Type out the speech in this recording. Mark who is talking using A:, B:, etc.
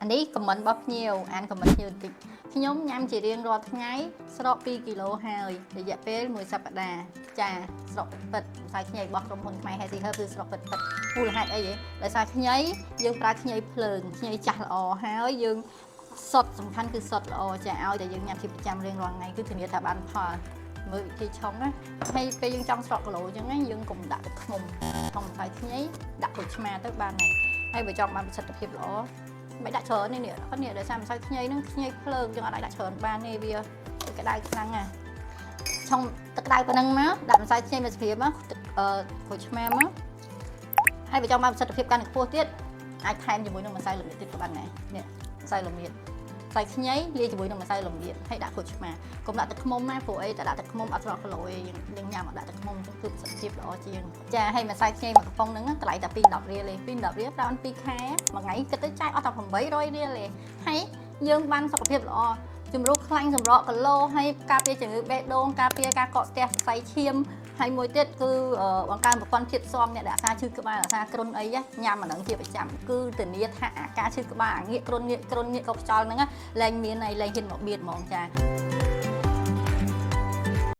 A: អានេះ comment របស់ភ្ញៀវអាន comment ភ្ញៀវបន្តិចខ្ញុំញ៉ាំជារៀងរាល់ថ្ងៃស្រក2គីឡូហើយរយៈពេលមួយសប្តាហ៍ចាស្រកពិតៗម្សៅខ្ញីរបស់ក្រុមហ៊ុនខ្មែរ Healthy Herb គឺស្រកពិតពិតមូលហេតុអីហ៎ដោយសារខ្ញីយើងប្រើខ្ញីភ្លើងខ្ញីចាស់ល្អហើយយើងសុតសំខាន់គឺសុតល្អចាឲ្យតែយើងញ៉ាំជាប្រចាំរៀងរាល់ថ្ងៃគឺធានាថាបានផលមើលវិធីឆុងណាហើយពេលយើងចង់ស្រកគីឡូអញ្ចឹងណាយើងកុំដាក់ទឹកឃ្មុំឆុងម្សៅខ្ញីដាក់ក្រូចឆ្មាទៅបានហើយហើយបើចង់បានប្រសិទ្ធភាពល្អ មិនដាក់ច្រើននេះនេះគាត់នេះដោយសារម្សៅខ្ញីហ្នឹងខ្ញីភ្លើងយើងអត់អាចដាក់ច្រើនបានទេវាក្តៅខ្លាំងណាស់ឆុងទឹកក្តៅប៉ុណ្ណឹងមកដាក់ម្សៅខ្ញីមួយស្ព្រាមកទឹកអឺក្រូចឆ្មាមកហើយបើចង់បានប្រសិទ្ធភាពកាន់តែខ្ពស់ទៀតអាចថែមជាមួយនឹងម្សៅល្មៀតទៀតក៏បានដែរនេះម្សៅល្មៀតម្សៅខ្ញីលាយជាមួយនឹងម្សៅល្មៀតហើយដាក់ក្រូចឆ្មាកុំដាក់ទឹកឃ្មុំណាព្រោះអីតែដាក់ទឹកឃ្មុំអត់ស្រកគីឡូទេយើងយើងញ៉ាំអត់ដាក់ទឹកឃ្មុំអញ្ចឹងគឺប្រសិទ្ធភាពល្អជាងចាហើយម្សៅខ្ញីមួយកំប៉ុងហ្នឹងតម្លៃតែ2 10រៀលទេ2 10រៀលប្រើបាន2ខែមួយថ្ងៃគិតទៅចាយអស់តែ800រៀលទេហើយយើងបានសុខភាពល្អជំរុះខ្លាញ់សម្រក់គីឡូហើយការពារជំងឺបេះដូងការពារការកកស្ទះសរសៃឈាមហើយមួយទៀតគឺបង្កើនប្រព័ន្ធភាពស៊ាំអ្នកដែលអាសាឈឺក្បាលអាសាគ្រុនអីញ៉ាំអាហ្នឹងជាប្រចាំគឺធានាថាអាការឈឺក្បាលអាងាកគ្រុនងាកគ្រុនងាកកខ្យល់ហ្នឹងលែងមានហើយលែងហ៊ានមកបៀតហ្មងចា។